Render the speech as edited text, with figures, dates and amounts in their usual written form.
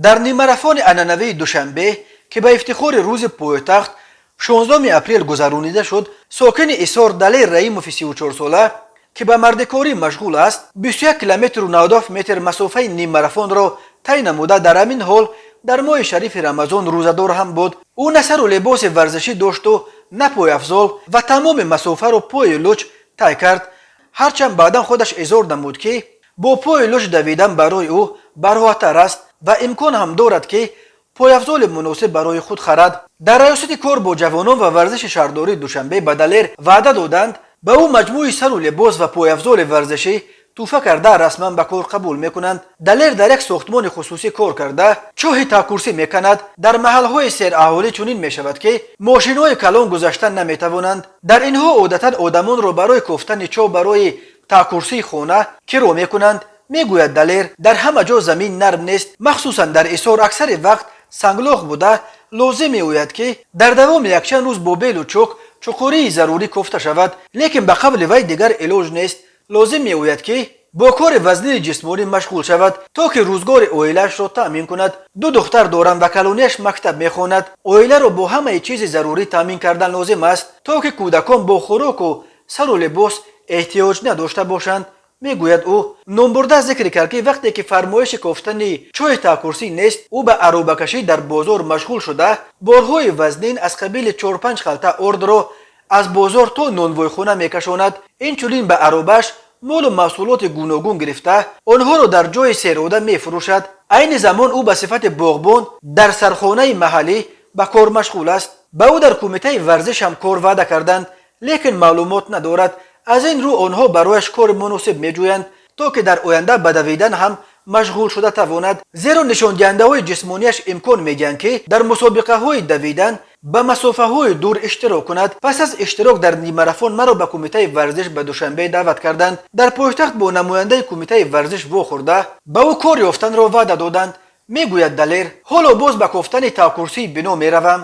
Дар ниммарафони анъанавии Душанбе, ки ба ифтихори рӯзи пойтахт 16 апрел гузаронида шуд, сокини Исор Далер Раимови 34сола, ки ба мардикорӣ машғул аст, 21 километру 97 метр масофаи ниммарафонро тай намуда, дар ҳамин ҳол дар моҳи шарифи Рамазон рӯзадор ҳам буд. Ӯ на сару либоси варзишӣ дошту, на пойафзол ва тамоми масофаро пои луч тай кард. Ҳарчанд баъдан худаш изҳор намуд, ки бо пои луч давидан барои ӯ бароҳаттар аст ва имкон ҳам дорад, ки пойафзоли муносиб барои худ харад. Дар раёсати кор бо ҷавонон ва варзиши шаҳрдории Душанбе ба Далер ваъда доданд, ба ӯ маҷмӯи сару либос ва пойафзоли варзишӣ тӯҳфа карда, расман ба кор қабул мекунанд. Далер дар як сохтмони хусусӣ кор карда, чоҳи таҳкурсӣ меканад. Дар маҳалҳои сераҳолӣ чунин мешавад, ки мошинҳои калон гузаштан наметавонанд. Дар инҳо одатан одамонро барои кофтани чоҳ барои таҳкурсии хона киро мекунанд, мегӯяд Далер. Дар ҳама ҷо замин нарм нест, махсусан дар Исор аксари вақт санглох буда, лозим меояд, ки дар давоми якчанд рӯз бо белу чӯк чуқурии зарурӣ кофта шавад. Лекин ба қавли вай, дигар илоҷ нест, лозим меояд, ки бо кори вазнини ҷисмонӣ машғул шавад, то ки рӯзгори оилаашро таъмин кунад. Ду духтар дорам ва калонияш мактаб мехонад. Оиларо бо ҳамаи чизи зарурӣ таъмин кардан лозим аст, то ки кӯдакон бо хӯроку сару либос эҳтиёҷ надошта бошанд, мегӯяд ӯ. Номбурда зикр кард, ки вақте ки фармоиши кофтани чоҳи таҳкурсӣ нест, ӯ ба аробакашӣ дар бозор машғул шуда, борҳои вазнин аз қабили чор-панҷ халта ордро аз бозор то нонвойхона мекашонад. Инчунин ба аробаш молу маҳсулоти гуногун гирифта, онҳоро дар ҷои серодам мефурӯшад. Айни замон ӯ ба сифати боғбон дар сархонаи маҳаллӣ ба кор машғул аст. Ба ӯ дар кумитаи варзиш ҳам кор ваъда карданд, лекин маълумот надорад. Аз ин рӯ онҳо барояш кори муносиб меҷӯянд, то ки дар оянда ба давидан ҳам машғул шуда тавонад, зеро нишондиҳандаҳои ҷисмонияш имкон медиҳанд, ки дар мусобиқаҳои давидан ба масофаҳои дур иштирок кунад. Пас аз иштирок дар ниммарафон маро ба кумитаи варзиш ба Душанбе даъват карданд. Дар пойтахт бо намояндаи кумитаи варзиш вохӯрда, ба ӯ кор ёфтанро ваъда доданд, мегӯяд Далер. Ҳоло боз ба кофтани таҳкурсии бино меравам.